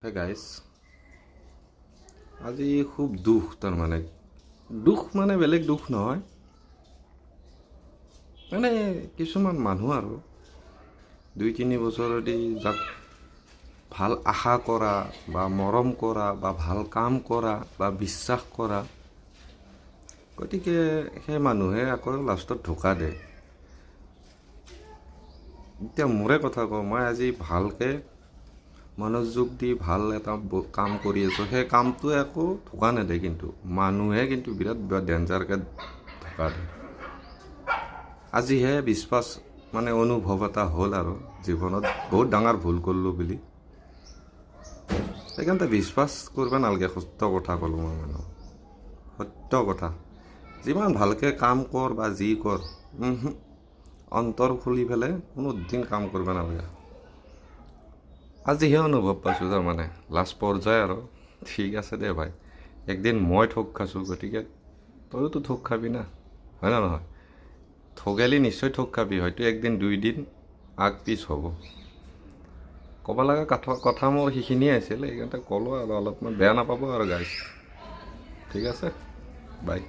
Hey guys, আজি খুব দুখ। তাৰমানে দুখ মানে বেলেগ দুখ নহয়, মানে কিছুমান মানুহ আৰু 2-3 বছৰেদি যাক ভাল আশা কৰা বা মৰম কৰা বা ভাল কাম কৰা বা বিশ্বাস কৰা, গতিকে সেই মানুহে আকৌ লাষ্টত ধোকা দিয়ে। এতিয়া মোৰে কথা কওঁ, মই আজি ভালকৈ মনোযোগ দি ভাল এটা কাম কৰি আছোঁ। সেই কামটোৱে একো ধোকা নেদে, কিন্তু মানুহে কিন্তু বিৰাট ডেঞ্জাৰকৈ ধোকা দিয়ে। আজিহে বিশ্বাস মানে অনুভৱ এটা হ'ল আৰু জীৱনত বহুত ডাঙৰ ভুল কৰিলোঁ বুলি। সেইকাৰণে বিশ্বাস কৰিব নালাগে। সত্য কথা ক'লোঁ মই মানুহ, সত্য কথা। যিমান ভালকৈ কাম কৰ বা যি কৰ, অন্তৰ খুলি পেলাই কোনো দিন কাম কৰিব নালাগে। আজিহে অনুভৱ পাইছোঁ তাৰমানে লাষ্ট পৰ্যায় আৰু। ঠিক আছে দে ভাই, একদিন মই ঠগ খাইছোঁ, গতিকে তয়োতো ঠগ খাবি না, হয় না নহয়? ঠগেলি নিশ্চয় ঠগ খাবি, হয়তো একদিন দুইদিন আগ পিছ হ'ব। ক'ব লগা কথা মোৰ সেইখিনিয়ে আছিল, সেইকাৰণে ক'লোঁ আৰু। অলপমান বেয়া নাপাব আৰু গাইছ। ঠিক আছে, বাই।